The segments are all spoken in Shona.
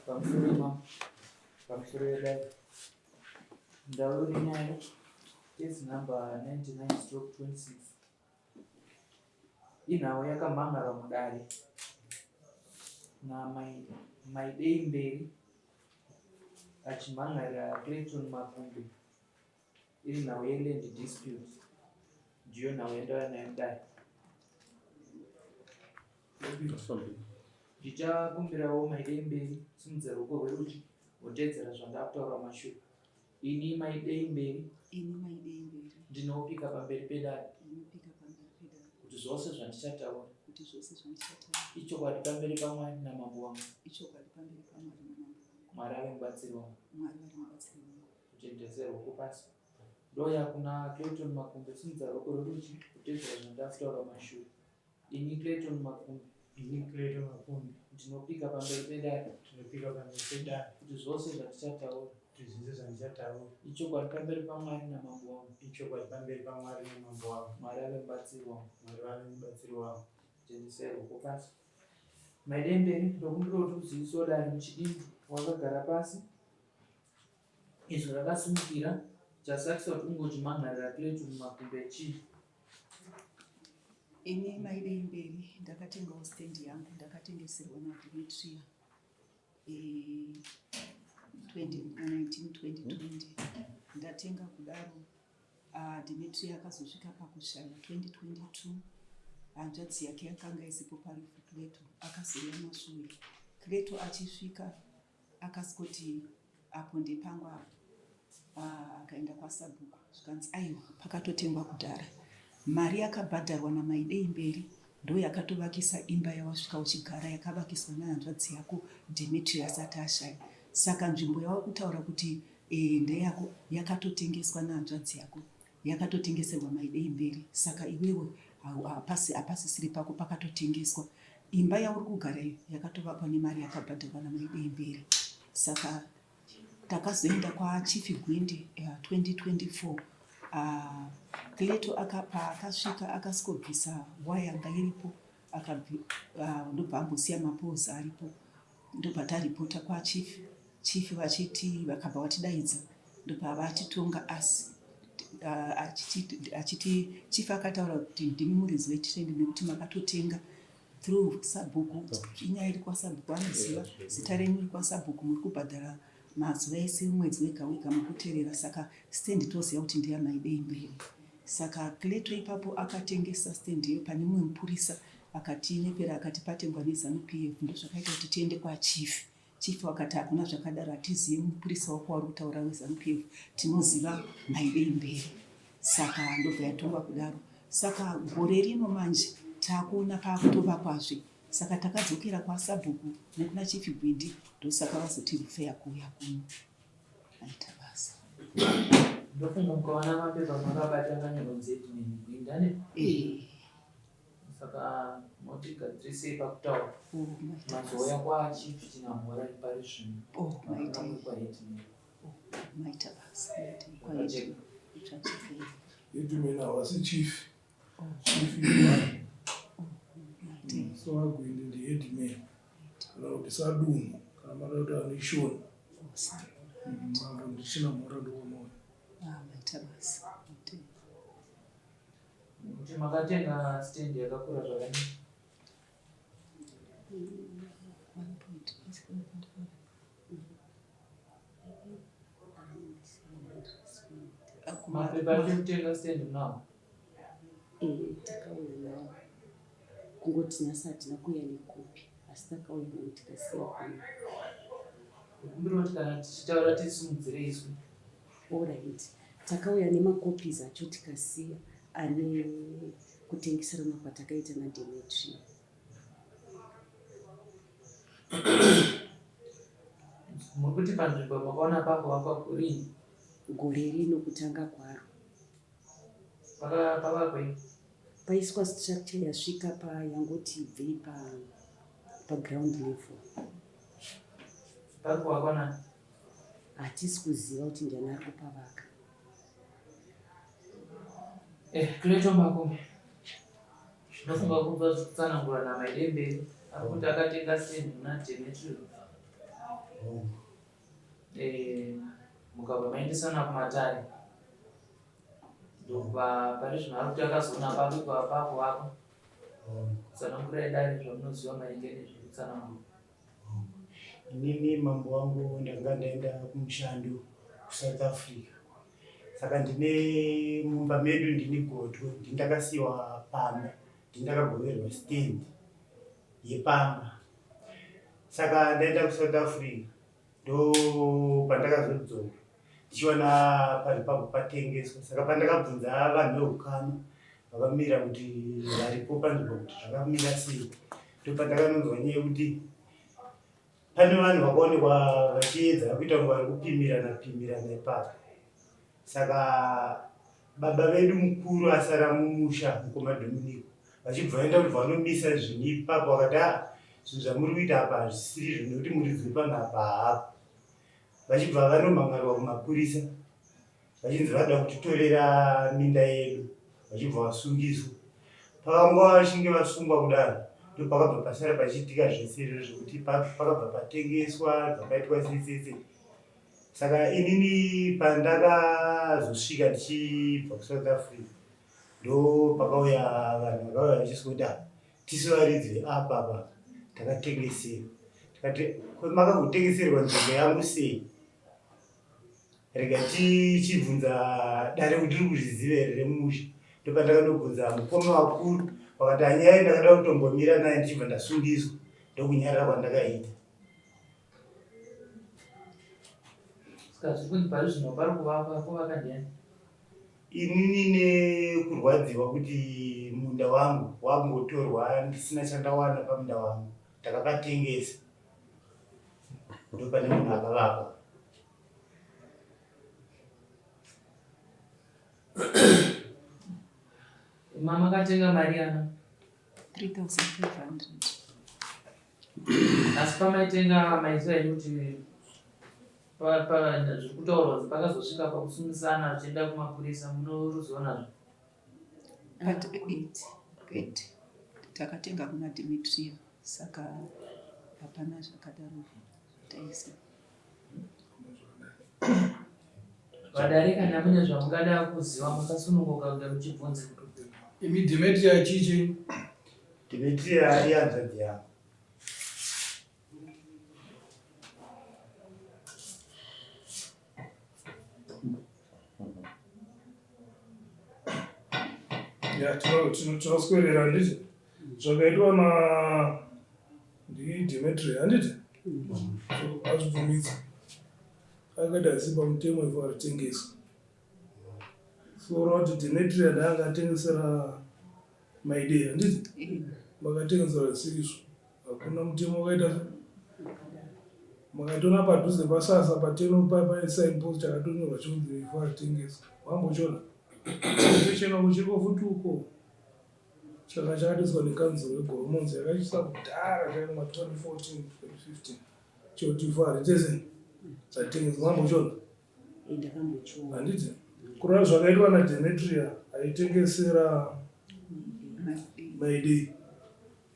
Pamusoro imam. Pamusoro yedare. Ndau nenyaya. Case number 99/26. Inhau yakamhan'arwa mudare naMaidei Mberi achimhan'arira Clayton Makumbe iri nhau yeland dispute. Ndiyo nhau yandauya nayo mudare. Ndichakumbirawo Maidei Mberi simudza ruoko rwerudyi woteedzera zvandakutaura mumashure. Ini Maidei Mberi. Ini Maidei Mberi. Ndinopika pamberi pedare. Ndinopika pamberi pedare. Kuti zvose zvandichataura. Kuti zvose zvandichataura. Ichokwadi pamberi paMwari namambo wangu. Ichokwadi pamberi paMwari namambo wangu. Mwari ave mubatsiri wangu. Mwari vari mubatsiri wangu. Kuchengetesa ruoko pasi. Ndoya kuna Clayton Makumbe simudza ruoko rwerudyi kutedzera zvandakutaura mashure. Ini Clayton Makumbi. Ini Clayton Makumbi. Ndinopika pamberi pedare. Ndinopika pamberi pedare. Kuti zvose zvandichataura. Kuti zvose zvandichataura. Ichokwadi pamberi paMwari namambo wangu. Ichokwadi pamberi paMwari namambo wangu. Mwari ave mubatsiri wangu. Mwari vave mubatsiri wangu. Tendesai ruoko pasi. Maidemberi, ndokumbira kuti uzivisewo dare muchidimbu wakagara pasi. Izwi rakasimukira chasakisa kuti unge uchimhan'arira Clayton mumakumbo echii. Ini Maidei Mberi ndakatengawo stand yangu ndakatengeserwa naDemetria eh, 2019 2020 ndatenga kudaro ah, Demetria akazosvika pakushaya 2022 hanzvadzi yake yakanga isipo parufu Cleto akazouya mashure Cleto achisvika Akasvikoti apo ndepangu apo ah, akaenda kwasabhuku zvikanzi aiwa pakatotengwa kudhara mari yakabhadharwa namaidei mberi ndo yakatovakisa imba yawasvika uchigara yakavakiswa nehanzvadzi yako Demetri asati ashaya saka nzvimbo yawakutaura kuti e, ndeyako yakatotengeswa nehanzvadzi yako yakatotengeserwa Maidei mberi saka iwewe hapasi hapasisiri pako pakatotengeswa imba yauri kugara iyo yakatovakwa nemari yakabhadharwa naMaidei mberi saka takazoenda kwachief Gwindi uh, 2024 uh, Cleto akapa akasvika akasikobvisa waya yanga iripo ah, ndobva ambosiya mapoles aripo ndobva taripota kwachief chief vachiti vakabva vatidaidza ndobva vatitonga asi ah, achiti chief akataura kuti ndimi muridzi wetrend nekuti makatotenga through sabhuku inyaya iri kwasabhuku anoziva zita renyu iri kwasabhuku muri kubhadhara mazuva ese mwedzi wega wega mukuterera saka stand toziva kuti ndeyamaidei mberi Saka Cleto ipapo akatengesa stand iyo pane mumwe mupurisa akatinyepera akati patengwa neZanu PF ndozvakaita kuti tiende kwachief. Chief vakati hakuna zvakadaro hatizive mupurisa wako wauri kutaura weZanu PF tinoziva Maidei Mberi. Saka ndobva yatongwa kudaro. Saka gore rino manje takuona pakutovakwazve saka takadzokera kwasabhuku nekuna chief Gwindi ndosaka vazoti rufeya kuuya kuno. Aita basa. Ndofunga mukaona mapepa makabata akanyorwa kunzi headman Gwinda ne? Eh. Saka motigadzirisei pakutaura. Oh, maita basa. Mazouya kwaChief Chinamhora pari zvino. Oh, maita. Makanga muri kwaheadman. Oh, maita basa. Maita kwaheadman. Zvacheka. Headman havasi chief. Oh. Chief is one. Oh, maita. So vaGwindi ndiheadman. Kana kuti sadunhu kana mada kuti anishoni. Mambo ndisina mhora ndokunoyo. Ah, maita basa. Maita. Kuti makatenga stand yakakura zvakadii? 1.5. Mapepa ekutenga stand munawo? Eh, takauya nawo kungoti nhasi hatina kuuya nekopi asi takauya nawo tikasiya kuno. Kumbira kuti kana tichitaura tisimudzire izwi. Alright, takauya nemacopies acho tikasiya ane kutengeserana kwatakaita naDemetri. Muri kuti panzvimbo makaona pakuvakwa rini? Gore rino kutanga kwaro. Pavakwei? Paiswa structure yasvika pa yangoti ibvei pa paground level. Pari kuvakwa nani? Hatisi kuziva kuti ndiani ari kupavaka. Eh, Cleto Makumbe. Ndinofunga kubva kutsanangura naMaidemberi ari kuti akatenga stand muna Demetrio. Eh, mukabva maendesana kumatare ndobva pari zvino ari kuti akazoona pabikwa pakuvakwa tsanangurai dare zvamunoziva maringe nezvekutsanangura Inini mambo wangu ndanga ndaenda kumushando kuSouth Africa saka ndine mumba medu ndini gotwe ndini ndakasiiwa pamba ndini ndakagoverwa stand yepamba saka ndaenda kusouth africa ndopandakazodzoka ndichiwana panhu papo patengeswa saka pandakabvunza vanhu veukama vakamira kuti varipo panzvimbo kuti zvakamira sei ndopandakanonzwa nyaya yekuti pane vanhu vakaonekwa vachiedza kuita kunge vari kupimirana pimirana ipapo saka baba vedu mukuru asara mumusha mukoma Dominico vachibva vaenda kuti vanomisa zvinhu ipapo vakati a ah, zvinhu zvamuri kuita apa hazvisirizvo nekuti muridzi wepano apa haapo vachibva vanomhan'arwa kumapurisa vachinzi vada kutitorera minda yedu vachibva vasungiswa pavanga vachinge vasungwa kudaro ndopakabva pasara pachiitika zvese izvo zvekuti pakabva patengeswa bvapaitwa seisese Saka inini pandakazosvika ndichibva kuSouth Africa ndopakauya vanhu vakauya vachisoti ah, tisu varidzi veapa apa takatengeserwa. Tikati makagotengeserwa nzvimbo yangu sei? Rega tichibvunza dare kuti riri kuzviziva here remusha. Ndopandakanobvunza mukoma vakuru vakati anyaya ndakada kutombomira naye ndichibva ndasungiswa ndokunyarara kwandakaita. Saka zviri kunzi pari zvino pari kuvakwa kuvaka ndiani? Inini nekurwadziwa kuti munda wangu wakungotorwa ndisina chandawana pamunda wangu ndakapatengesa ndopane munhu akavakwa. Mama akatenga mari yana 3500 asi pamaitenga maiziva henyu kuti zviri kutaurwa kuti pakazosvika pakusungisana zvichienda kumapurisa munoruziva nazvo but it takatenga kuna Dimitria saka hapana zvakadaro taisa Vadare kana mune zvamungada kuziva makasununguka kunge muchibvunza. Imi Demetria chii chenyu? Demetria ihanzvadzi yangu. Ya, tinoswerera handiti? Zvakaitwa na ndiDemetria handiti? So azvibvumidza. Akaita asi pamutemo ivhu haritengeswi. So kuti Demetria ndaanga atengesera Maidei handiti? Makatengesera zvisiri izvo. Hakuna mutemo wakaita se makatoona padhuze pasasa pateno pane signpost chakatonyorwa chinonzi ivhu haritengeswi. Wambochiona? Chena kuchiriko futi uko. Chaka chakatoiswa nekanzuro yeGoromonzi yakachiisa kudhara chaiko ma 2014 2015. Choti ivhu haritese ratengeswa mambochiona Ndakambochiona. Handiti kureva zvakaitwa naDemetria aitengesera Maidei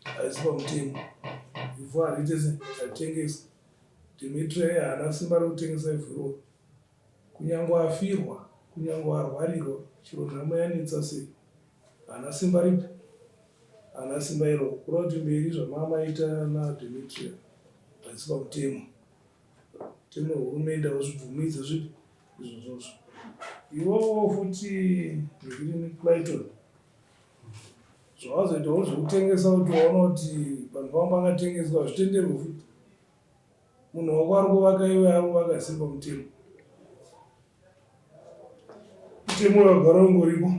haisi pamutemo ivhu haritese haritengeswa. Demetria iye haana simba rekutengesa ivhu iroro kunyange afirwa kunyange arwarirwa chero nhamo yanetsa sei haana simba ripi haana simba iroro kureva kuti mberi zvamamaita naDemetria haisi pamutemo. Mutemo wehurumende hauzvibvumidze zvipi izvozvozvo. Iwowo futi Zvirini Clayton zvawazoitawo zvekutengesa kuti waona kuti vanhu vangu vakatengeswa hazvitenderwe futi. Munhu wako ari kuvaka iwe ari kuvaka zvisiri pamutemo. Mutemo wakagara ungoripo.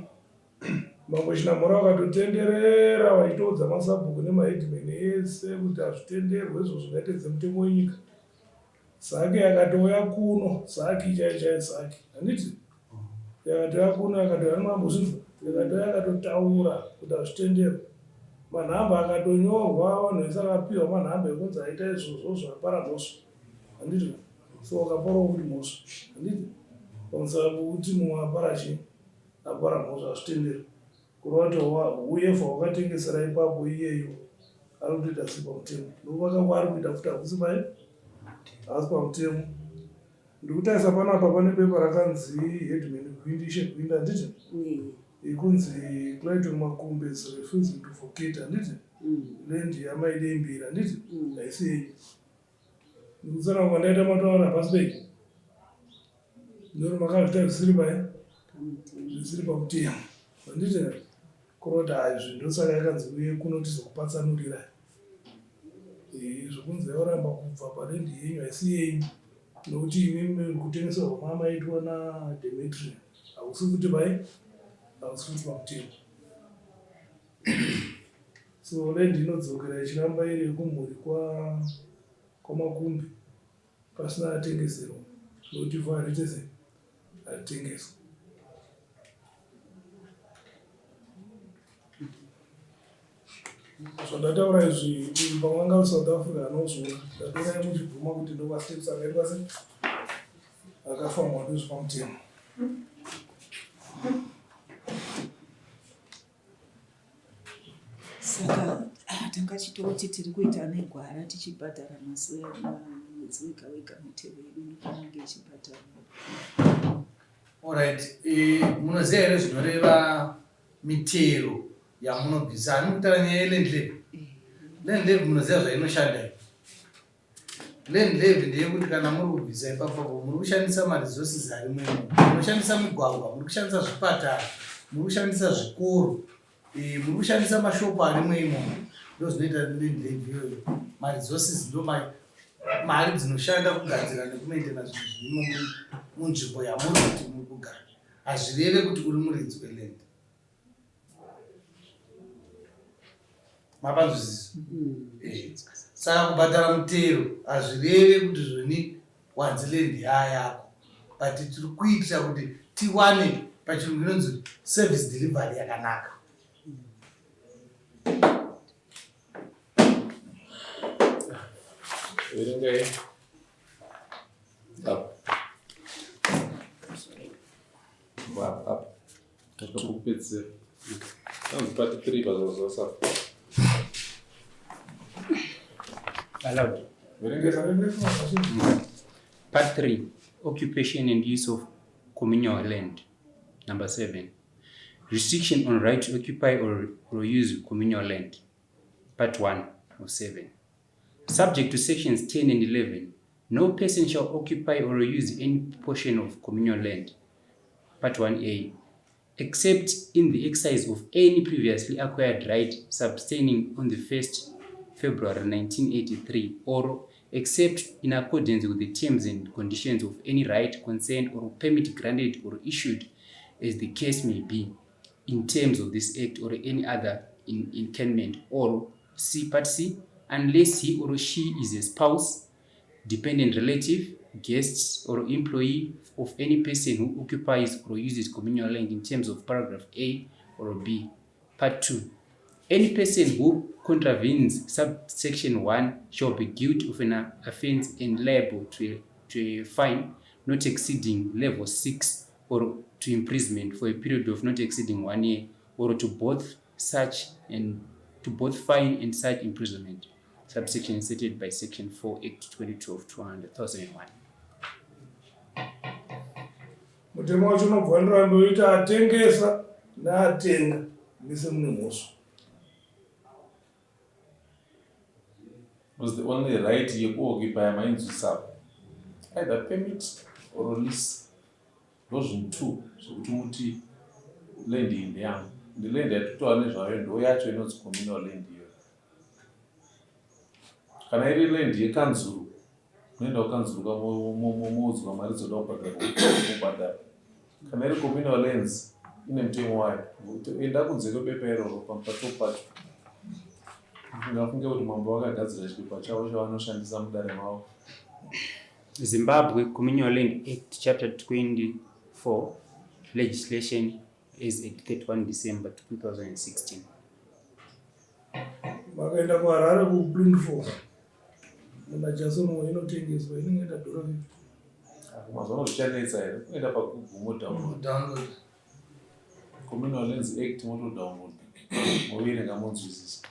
Mambo Chinamhora vakatotenderera vachitoudza masabhuku nemaheadman ese kuti hazvitenderwe izvo zvingaitedze mutemo wenyika. Zake yakatouya kuno, Zaki chaiyo chaiyo Zaki, handiti? Yakatouya kuno yakatouya nemambozvinzwa, yakatouya yakatotaura kuti hazvitenderwe. Manhamba akatonyorwa, vanhu vese akapiwa manhamba ekunzi aita izvozvo zvapara mhosva, handiti? So wakaparawo kuti mhosva, handiti? Pamusana pokuti mumwe apara chii? Apara mhosva hazvitenderwi kureva kuti whoever wakatengesera ipapo iyeyo ari kutoita sei pamutemo ndokuvaka kwaari kuita futi hakusi pai haasi pamutemo. Ndikutarisa panapa pane pepa rakanzi headman Gwindi Ishe Gwindi handiti? Ikunzi Clayton Makumbe is refusing to vacate handiti? Land yamai Dembira handiti? Haisi yenyu. Ndikutsanangura kwandaita mataura hapasi pei. Ndori makazviita zvisiri pai? Zvisiri pamutemo. Handiti? Kuroti hayi zvinhu ndosaka yakanzi uye kuno tizokupatsanurira. Eh, zvokunzi yauramba kubva palendi yenyu haisi yenyu nokuti imimi kutengeserwa kwamaitwa naDemetri hausi futi pai hausi futi pamutemo. So land inodzokera ichiramba iri yekumhuri kwa kwaMakumbi pasina atengeserwa nokuti ivhu hariite sei haritengeswi. Zvandataura izvi uyu pamwe anga ari South Africa anozviona ndatorai muchibvuma kuti ndomasteps akaitwa sei akafambwa ndozvepamutemo. Saka ah, tanga chitoti tiri kuita negwara tichibhadhara mazuva mwedzi wega wega mitero yedu inofanira ichibhadharwa. Alright, eh, munoziva here zvinoreva mitero yamunobvisa? Ani kutaura nyaya yeland levy? Eh. Land levy munoziva zvainoshanda here? Land levy ndeyekuti kana muri kubvisa ipapapo muri kushandisa maresources arimo imomo. Munoshandisa migwagwa, muri kushandisa zvipatara, muri kushandisa zvikoro, eh, muri kushandisa mashopu arimo imomo. Ndozvinoita land levy iyoyo. Maresources ndo mari dzinoshanda kugadzira nekumaintaina zvinhu zvirimo munzvimbo yamuri kuti muri kugara. Hazvireve kuti uri muridzi weland. Mapanzwisisa? Mm. Eh. Saka kubhadhara mutero hazvireve kuti zvoni wanzi land yaayako but tiri kuitira kuti tiwane pachirungu inonzi service delivery yakanaka. Verengai. Up. Up, up. Kupedzisira. Hanzi part 3 pazvazvasa. Allowed. Part 3 Occupation and use of communal land. Number 7. Restriction on right to occupy or, or use communal land. Part 1 of 7. Subject to sections 10 and 11, no person shall occupy or use any portion of communal land. Part 1A. Except in the exercise of any previously acquired right subsisting on the 1st February 1983 or except in accordance with the terms and conditions of any right, consent or permit granted or issued as the case may be in terms of this act or any other in encampment or C part C unless he or she is a spouse, dependent relative, guest or employee of any person who occupies or uses communal land in terms of paragraph A or B. Part 2. Any person who contravenes subsection 1 shall be guilty of an offense and liable to a, to a fine not exceeding level 6 or to imprisonment for a period of not exceeding one year or to both such and to both fine and such imprisonment subsection inserted by section 4 act 22 of 2001 mutemo wacho unobva wandirambe uita atengesa neatenga mese mune mhosva was the only right yekuoccupya mainzwisapa either permit or lease ndozvinhu two zvekuti muti land iyi ndeyangu ndi land yatitotaura nezvayo ndo yacho inonzi communal land iyoyo kana iri land yekanzuru unoenda kukanzuru moudzwa mari dzoda kubhadhara mobhadhara kana iri communal lands ine mutemo wayo enda kunze kwebepa iroro patop pacho Ndingafunge kuti mambo vakagadzira chipepa chavo chavanoshandisa mudare mavo. Zimbabwe Communal Land Act Chapter 24 Legislation as at 31 December 2016. Vakaenda kuHarare kuBlindfall muna Jason Moyo inotengeswa inenge ita dhora 50. Mazuva ano zvichanetsa here kuenda paGoogle modownload. Download. Communal Lands Act motodownload moverenga monzwisisa.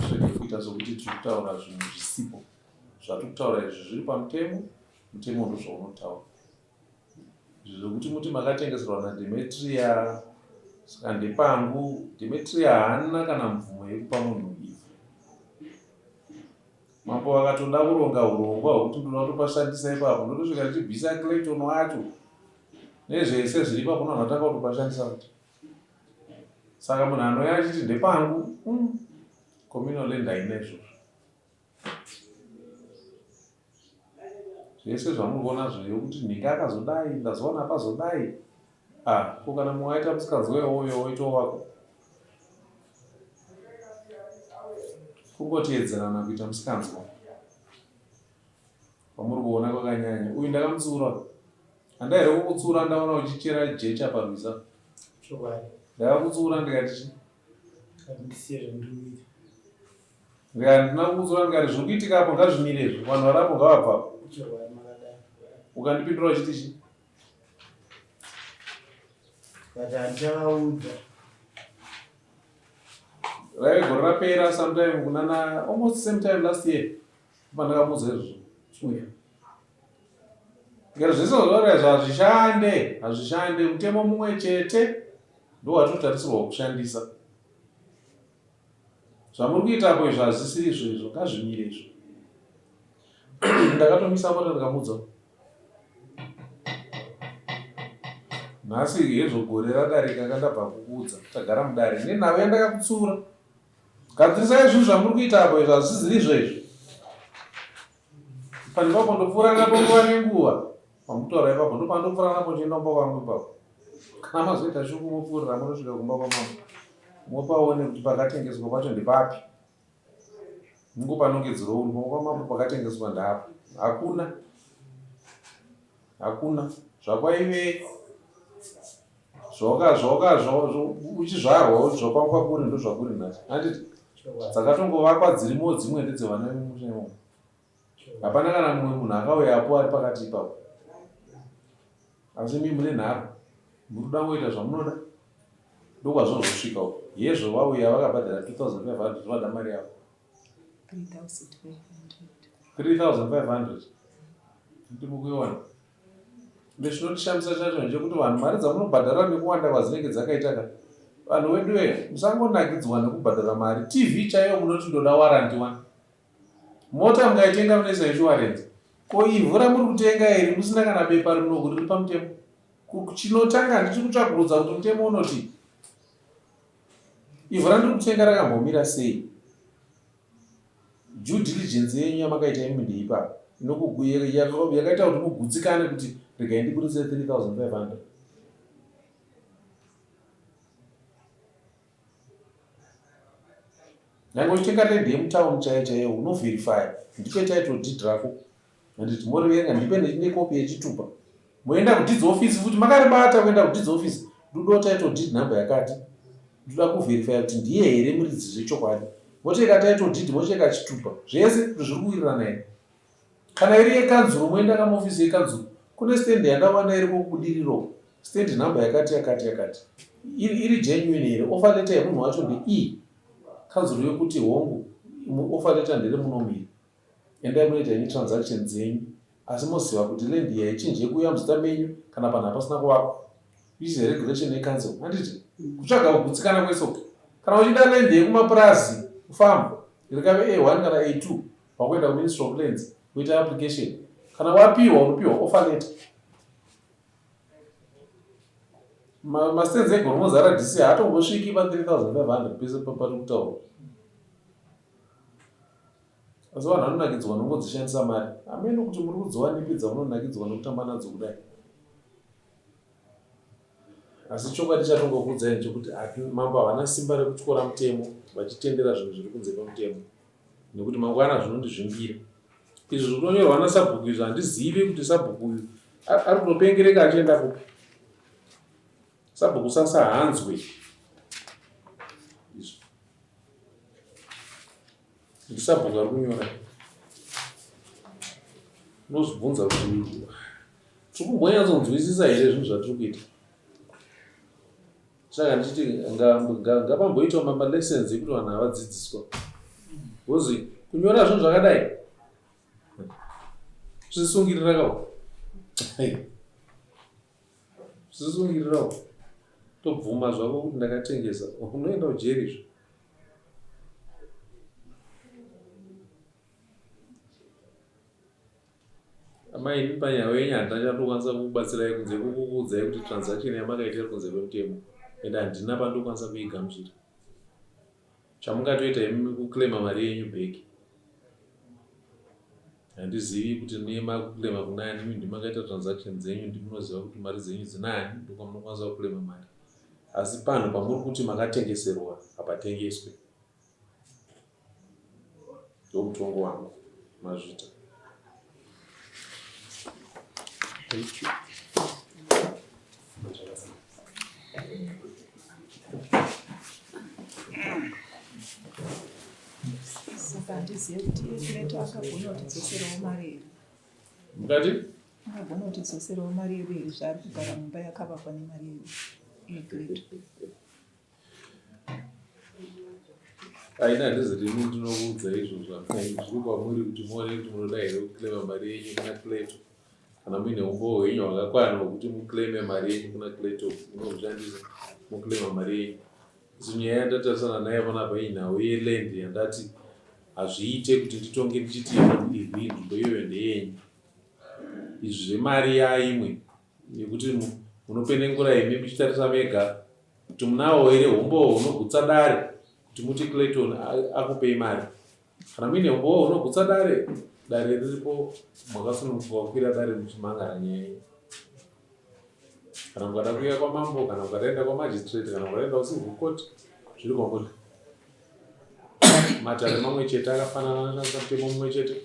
Zvege kuita sokuti tiri kutaura zvinhu zvisipo. Zvatiri kutaura izvi zviri pamutemo. Mutemo ndozvaunotaura. Izvi zvekuti muti makatengeserwa naDemetria saka ndepangu, Demetria haana kana mvumo yekupa munhu ivhu. Mambo vakatoda kuronga hurongwa hwekuti ndoda kutopashandisa ipapo ndotosvika ndichibvisa Clayton wacho nezvese zviri ipapo vanhu vatanga kutopashandisa futi. Saka munhu anouya achiti ndepangu, communal land haina izvozvo. Zvese zvamuri kuona zveyo kuti nhingi akazodai ndazowana pazodai ah ko kana mumwe aita musikanzwa iwoyo woitawo wako kungoteedzerana kuita musikanzwa kwamuri kuona kwakanyanya uyu ndakamutsiura handai here kukutsiura ndaona uchichera jecha parwiza ndakakutsiura ndikati chi Ndikati ndina kukudzora ndikati zviri kuitika apo ngazvimire izvo vanhu vari apo ngavabva apo. Ukandipindura uchiti chii? But handichavaudza. Raive gore rapera sometime kunana almost same time last year pandakamuudza izvozvo. Uyu. Ndikati zvese zvataura izvo hazvishande, hazvishande mutemo mumwe chete ndowatinotarisirwa kushandisa. Zvamuri kuita apo izvo hazvisiri izvo izvo ngazvimire izvo. Ndakatomisa mota ndikamuudza. Nhasi hezvo gore radarika kandabva kukuudza tagara mudare nenhau yandakakutsura. Gadzirisai zvinhu zvamuri kuita apo izvo hazvisiri izvo izvo. Pane papo ndopfuura napo nguva nenguva. Pamutaura ipapo ndopandopfuura napo ndichienda kumba kwangu ipapo. Kana mazoita shuku mopfuurira munosvika kumba kwamambo. Mopaone kuti pakatengeswa pacho ndepapi. Mungopanongedzerawo uri kumba kwamambo pakatengeswa ndapa. Hakuna. Hakuna. Zvakwaive zvoka zvoka uchizvarwa zvakwanga kuri ndozvakuri nhasi. Handiti? Dzakatongovakwa dzirimo dzimwe ndedzevana vemumusha imomo. Hapana kana mumwe munhu akauyapo ari pakati ipapo. Asi imi mune nharo. Muri kuda kungoita zvamunoda. Ndokwazvozosvika uko. Hezvo vauya vakabhadhara 2500 vada mari yavo. 3500. 3500. Ndiri kuiona. Ndochinondishamisa chacho ndechekuti vanhu mari dzamunobhadhara nekuwanda kwadzinenge dzakaita ka vanhu weduwe musangonakidzwa nekubhadhara mari tv chaiyo munoti ndoda waranti wani mota mukaitenga munoisa insurance ko ivhu ramuri kutenga iri musina kana bepa rinoku riri pamutemo chinotanga ndichiri kutsvakurudza kuti mutemo unoti ivhu randiri kutenga rakambomira sei Due diligence yenyu yamakaita imi ndeipa yakaita kuti mugutsikane kuti regai ndiburitse 3500 nyange uchitenga land yemutown chaiyo chaiyo unoverifya ndipe title deed rako handiti moriverenga ndipe nekopi yechitupa moenda kudeeds office futi makaribata kuenda kudeeds office ndodawo title deed number yakati ndoda kuverifya kuti ndiye here muridzi zvechokwadi mocheka title deed mocheka chitupa zvese kuti zviri kuwirirana here kana iri yekanzuro moenda kamuofisi yekanzuro kune stand yandawana iri kubudiriro stand number yakati yakati yakati iri genuine here offer letter yemunhu wacho ndei kanzuro yokuti hongu offer letter ndere munomiri Endai munoita henyu transaction dzenyu asi moziva kuti land iyi haichinje kuuya muzita menyu kana panhu hapasina kuvakwa which is a regulation yecouncil handiti kutsvaga kugutsikana kwese uku kana uchida land yekumapurazi kufarm rikave a1 kana a2 wakuenda kuministry of lands woita application kana wapiwa unopiwa offer letter mastands egoromozi rdc haatombosviki pa 3500 pese pari kutaurwa Asi vanhu vanonakidzwa nongodzishandisa mari. Hameno kuti muri kudziwanepi dzamunonakidzwa nokutamba nadzo kudai. Asi chokwadi chatongokuudzai ndechekuti mambo havana simba rekutyora mutemo vachitendera zvinhu zviri kunze kwemutemo nekuti mangwana zvinondizvimbira. Izvi zviri kutonyorwa nasabhuku izvi handizivi kuti sabhuku uyu ari kutopengereka achienda kupi. Sabhuku sasa haanzwe izvi. Ndisabhuku ari kunyora. Unozvibvunza kuti tiri kumbonyatsonzwisisa here zvinhu zvatiri kuita. Saka ndichiti ngapamboitwa malessons ekuti vanhu havadzidziswa. Because kunyora zvinhu zvakadai. Zvisungirira kawo. Zvisungirirawo. Tobvuma zvako kuti ndakatengesa. Unoenda kujeri izvo. Amai ini panyaya yenyu handina chandokwanisa kukubatsirai kunze kwekukuudzai kuti transaction yamakaita iri kunze kwemutemo and handina pandokwanisa kuigamuchira. Chamungatoita imimi kuclaima mari yenyu back. Handizivi kuti mune makuclaima kunani imi ndimakaita transaction dzenyu ndimunoziva kuti mari dzenyu dzinaani ndokwamunokwanisa kuclaima mari. Asi panhu pamuri kuti makatengeserwa hapatengeswe. Ndomutongo wangu. Mazvita. Thank you. Saka handizive kuti iye Kireto akagona kutidzoserawo mari here. Mukati? Akagona kutidzoserawo mari yedu here zvaari kugara mumba yakavakwa nemari yedu iye Kireto. Aina handizi rini ndinokuudza izvozvo amai zviri kwamuri kuti muone kuti munoda here kuclaima mari yenyu kuna Cleto kana muine umbowo hwenyu hwakakwana hwekuti muclaime mari yenyu kuna Cleto munohushandisa moclaima mari yenyu isu nyaya yandatarisana nayo panapa inhau yeland yandati hazviite kuti nditonge ndichiti irwi nzvimbo iyoyo ndeyenyu izvi zvemari yaimwe yekuti munopenengura imi muchitarisa mega kuti munawo here humbowo hunogutsa dare kuti muti Clayton akupei mari. Kana muine humbowo hunogutsa dare, dare riripo makasununguka kukwira dare muchimhangara nyaya yenyu. Kana mukada kuuya kwamambo, kana mukada kuenda kwamagistrate, kana mukada kuenda kucivil court, zviri kwamuri. Matare mamwe chete akafanana anoshandisa mutemo mumwe chete.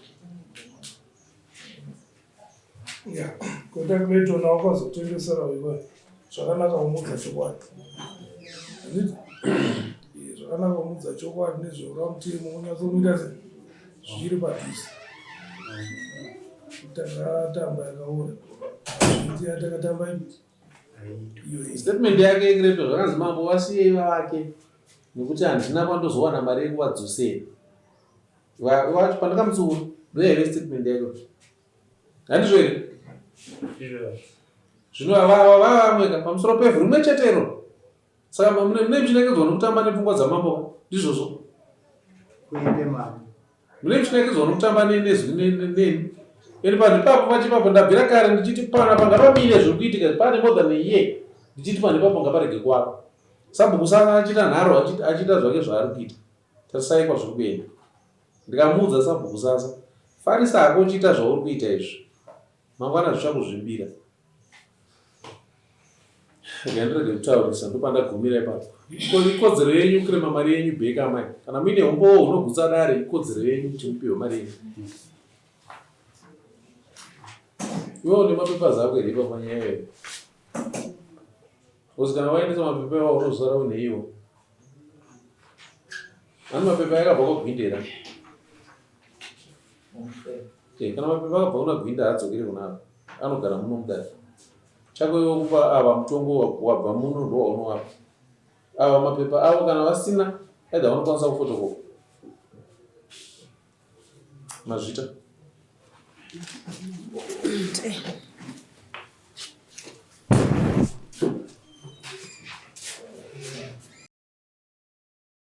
Yeah. Kuenda kunoitona wakazotengesera iwe zvakanaka kumuudza chokwadi. Handiti? Eh, zvakanaka kumuudza chokwadi nezveura mutemo unyatsomuita se zvichiri padhuze. Takatamba yakaora. Zvinzi yatakatamba ipi? Iyo Statement yake yekireto zvakanzi mambo vasiyei vavake nekuti handina kwandozowana mari yekuvadzosera. Wacho pandakamutsiura ndoyaive statement yake. Handizvo here? Zvino vavamweka pamusoro pevhu rimwe chete iro. Saka mune muchinakidzwa nokutamba nepfungwa dzamambo ndizvozvo. Mune muchinakidzwa nokutamba nezwi neni. Ende panhu ipapo pacho ipapo ndabvira kare ndichiti pana ngapamire zviri kuitika pane more than a year ndichiti panhu ipapo ngaparege kuwako. Sabhuku saka achiita nharo achiita zvake zvaari kuita. Tarisai kwazviri kuenda. Ndikamuudza sabhuku sasa, farisa hako uchiita zvauri kuita izvi. Mangwana zvichakuzvimbira. Rega ndirege kutaurisa ndopandagumira ipapo. Ikodzero yenyu kurema mari yenyu back amai. Kana muine umbowo hunogutsa dare ikodzero yenyu kuti mupihwe mari yenyu. Iwe une mapapers ako here ipapo nyaya iyoyo? Because kana waendesa mapepa iwawo unozosara une iwo. Ani mapepa yakabva kwagwindera. Eh, kana mapepa akabva kuna Gwinda haadzokere kuna ava. Anogara muno mudare. Chako iwe kupa ava mutongo wabva muno ndowaunovapa. Ava mapepa avo kana vasina either vanokwanisa kufotokopa. Mazvita.